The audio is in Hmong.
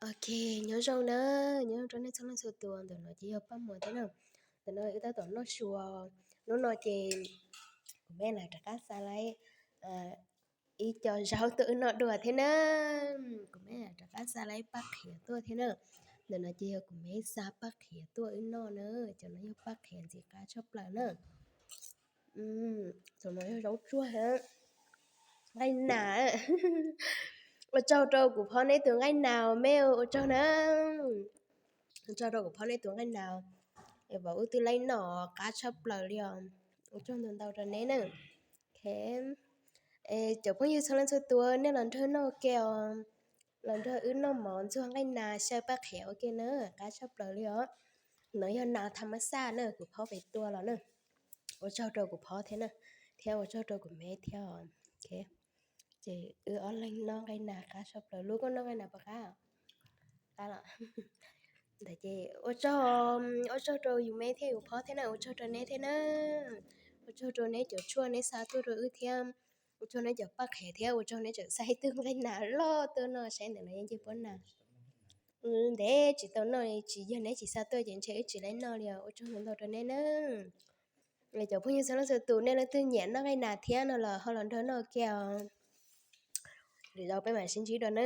Ok, nyob zoo na, nyob zoo rau nej txhua leej txhua tus. Ntawm no ces yog paj muas thiab na. Ntawm no wb tab tom noj su. Hnub no ces kuv me lam rov qab xa lawm ib co zaub tuaj wb noj dua thiab na. Kuv me lam rov qab xa lawm paj qhiav tuaj thiab na. Ntawm no ces yog kuv me xa paj qhiav tuaj wb noj na. Cov no yog paj qhiav ntxim qab tshaj plaws na. Cov no yog zaub tsuag, nqaij nas. Ua tsaug rau kuv phob neb tus nqaij nas me, ua tsaug na. Ua tsaug rau kuv phob neb tus nqaij nas, es vauv wb twb laib noj qab tshaj plaws li os. Ua tsaug ntau ntau rau neb na. Cov phooj ywg txhua leej txhua tus, nej los nrog noj ua ke os. Los nrog wb noj mov ntxuag nqaij nas xyaw paj qhiav ua ke na, qab tshaj plaws li os. No yog nas tham mas xaj na, kuv phob pem tua los na. Ua tsaug rau kuv phob thiab na, thiab ua tsaug rau kuv me thiab. Ces wb ob leeg noj nqaij nas qab tshaj plaws. Lub koj noj nqaij nas puas qab? Qab los. Ntawd ces ua tsaug, ua tsaug rau yus me thiab yus phob thiab na, ua tsaug rau neb thiab na. Ua tsaug rau neb cov tshuaj neb xa tuaj rau wb thiab. Ua tsaug neb cov paj qhiav thiab ua tsaug neb tseem xa ib tug nqaij nas loj tuaj noj saib ntawm no yeej nce puab nas. Ntev tsis tau noj, tsis yog neb tsis xa tuaj ces ntshe wb tsis laib noj li os. Ua tsaug ntau ntau rau neb na. Cov phooj ywg txhua leej txhua tus, nej leej twg nyiam noj nqaij nas thiab no los ho los nrog noj ua ke os. Lwm zaus peb mam sib ntsib dua na.